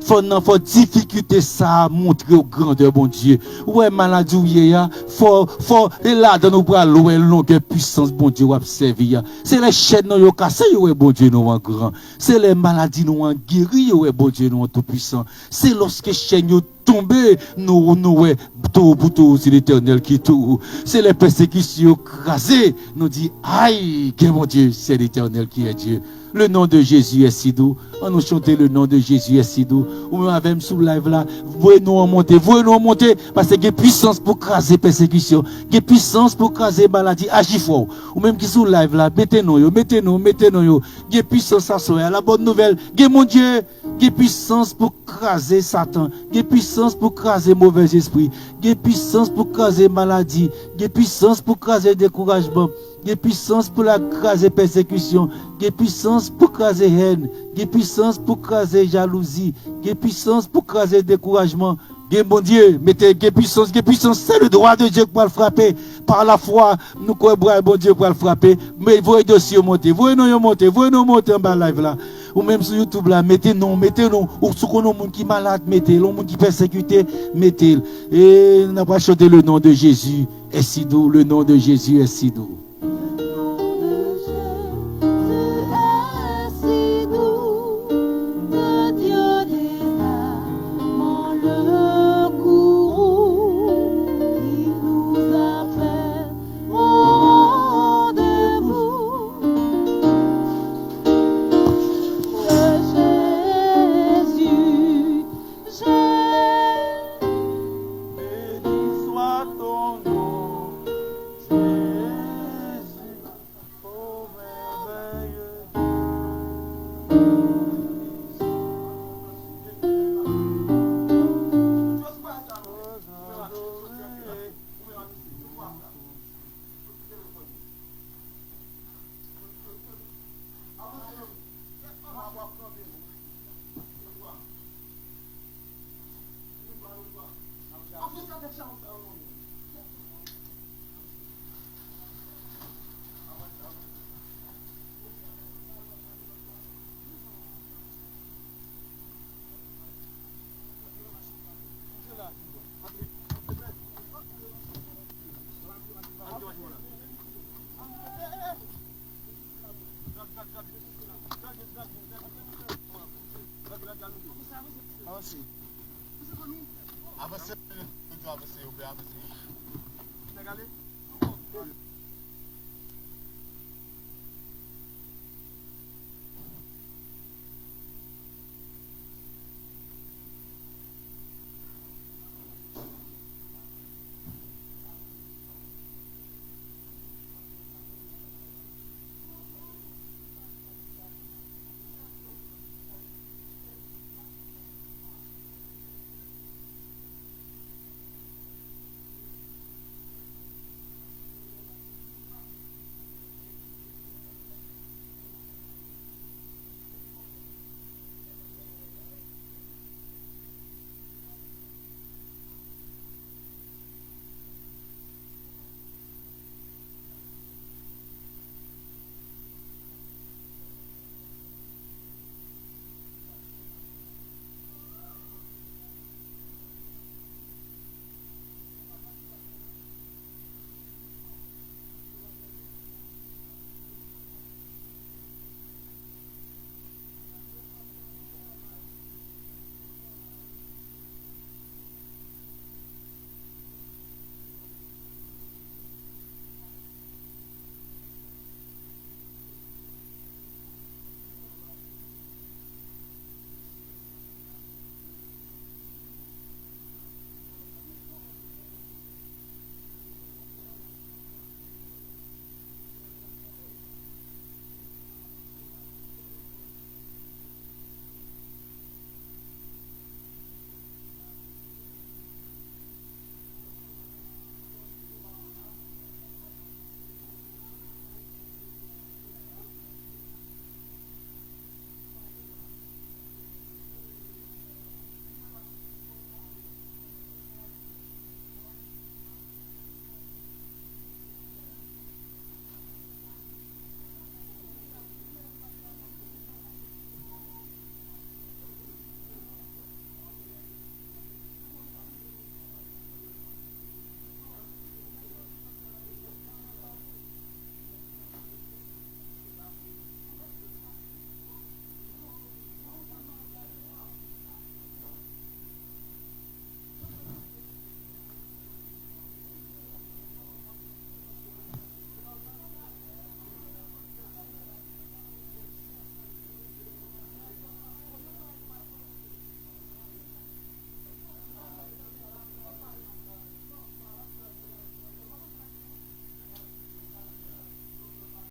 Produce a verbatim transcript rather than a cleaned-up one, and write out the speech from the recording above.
Fò nan fò difikilte sa a montre w grandè Bondye. Ou wè maladi w ye a, fò, fò, e ladan ou pral wè longè pwisans Bondye w ap sèvi a. Se lè chèn nou yo kase, yo wè Bondye nou an gran. Se lè maladi nou an geri, yo wè Bondye nou an toupwisan. Se lòske chèn yo tonbe, nou, nou wè towo pou towo, se Letènèl ki towo. Se lè pèsekisyon yo kraze, nou di, ay, gen Bondye, c'est l'Éternel qui est Dieu. Le nom de Jésus est si doux. An nou chante le nom de Jésus est si doux. Ou menm avè m sou live la, voye non an monte, voye non an monte, paske gen pwisans pou kraze pèsekisyon, gen pwisans pou kraze maladi, aji fò. Ou menm ki sou live la, mete non yo, mete non, mete non yo. Gen pwisans aswè a, la bòn nouvèl, gen Bondye, gen pwisans pou kraze Satan, gen pwisans pou kraze movèzespri, gen pwisans pou kraze maladi, gen pwisans pou kraze dekourajman, gen pwisans pou l kraze pèsekisyon, gen pwisans pou kraze hèn, gen pwisans pou kraze jalouzi, gen pwisans pou kraze dekourajman. Gen Bondye, mete gen pwisans, gen pwisans, c'est le doigt de Dieu ki pral frape. Pa lafwa, nou kwè bra Bondye pral frape. Men voye dosye yo monte, voye non yo monte, voye non yo monte anba live la. Ou menm sou YouTube la, mete non, mete non. Ou si w konnen yon moun ki malad, mete l. Yon moun ki pèsekite, mete l. E n ap chante le nom de Jésus est si doux, le nom de Jésus est si doux. Le nom de Jésus est si doux, le Dieu des armes, le courroux qui nous appelle au rendez-vous. Que Jésus, Jésus, béni soit ton nom, Jésus, ô merveilleux Dieu. Avanse. Avanse, avanse, avanse.